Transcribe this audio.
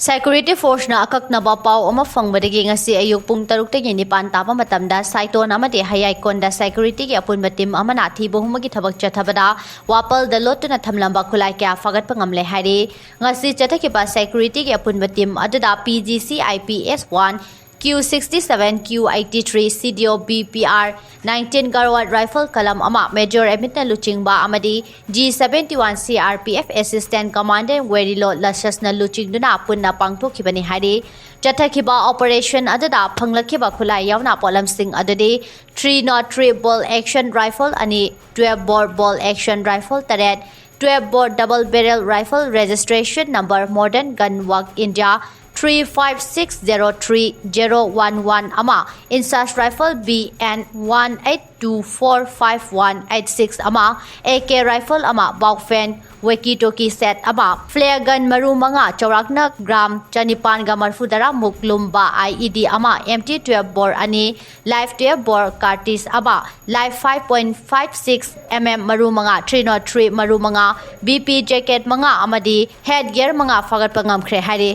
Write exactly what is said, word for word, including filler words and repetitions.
Security Force ꯅ ꯑꯀꯛꯅꯕ ꯄꯥꯎ ꯑꯃ ꯐꯪꯕꯗꯒꯤ ꯉꯁꯤ ꯑꯌꯨꯛ ꯄꯨꯡ ꯇꯔꯨꯛꯇꯒꯤ ꯅꯤꯄꯥꯟ ꯇꯥꯕ ꯃꯇꯝꯗ ꯁꯥꯏꯇꯣꯟ ꯑꯃꯗꯤ ꯍꯌꯥꯏꯀꯣꯟꯗ security ꯒꯤ ꯑꯄꯨꯟꯕ team ꯑꯃꯅ ꯊꯤꯕ ꯍꯨꯝꯕꯒꯤ ꯊꯕꯛ ꯆꯠꯊꯕꯗ ꯋꯥꯄꯜꯗ ꯂꯣꯠꯇꯨꯅ ꯊꯝꯂꯝꯕ ꯈꯨꯠꯂꯥꯏ ꯀꯌꯥ ꯐꯥꯒꯠꯄ ꯉꯝꯂꯦ ꯍꯥꯏꯔꯤ꯫ ꯉꯁꯤ ꯆꯠꯊꯈꯤꯕ security ꯒꯤ ꯑꯄꯨꯟꯕ team ꯑꯗꯨꯗ P G C I P S one, Q sixty seven, Q eighty three, C D O B P R nineteen Garwat rifle ꯀꯂꯝ ꯑꯃ, Major ꯑꯦꯃꯤꯠꯅ ꯂꯨꯆꯤꯡꯕ ꯑꯃꯗꯤ G seventy one C R P F Assistant Commandant ꯋꯦꯔꯤꯂꯣ ꯂꯁꯁꯅ ꯂꯨꯆꯤꯡꯗꯨꯅ ꯄꯨꯟꯅ ꯄꯥꯡꯊꯣꯛꯈꯤꯕꯅꯤ ꯍꯥꯏꯔꯤ꯫ ꯆꯠꯊꯈꯤꯕ operation ꯑꯗꯨꯗ ꯐꯪꯂꯛꯈꯤꯕ ꯈꯨꯠꯂꯥꯏ ꯌꯥꯎꯅ ꯄꯣꯠꯂꯝꯁꯤꯡ ꯑꯗꯨꯗꯤ three nought three bolt action rifle ꯑꯅꯤ, twelve bore bolt action rifle ꯇꯔꯦꯠ, twelve bore double barrel rifle registration number Modern Gun Work India three five six zero three zero one one ꯑꯃ, INSAS rifle B N one eight two four five one eight six ꯑꯃ, A K rifle ꯑꯃ, Baukfen walkie talkie set ꯑꯃ, flare gun ꯃꯔꯨ ꯃꯉꯥ, ꯆꯥꯎꯔꯥꯛꯅ gram ꯆꯅꯤꯄꯥꯟꯒ ꯃꯔꯐꯨ ꯇꯔꯥ ꯃꯨꯛ ꯂꯨꯝꯕ I E D ꯑꯃ, empty twelve bore ꯑꯅꯤ, live twelve bore cartridge ꯑꯃ, live five point five six M M ꯃꯔꯨ ꯃꯉꯥ, three nought three ꯃꯔꯨ ꯃꯉꯥ, B P jacket ꯃꯉꯥ ꯑꯃꯗꯤ head gear ꯃꯉꯥ ꯐꯥꯒꯠꯄ ꯉꯝꯈ꯭ꯔꯦ ꯍꯥꯏꯔꯤ꯫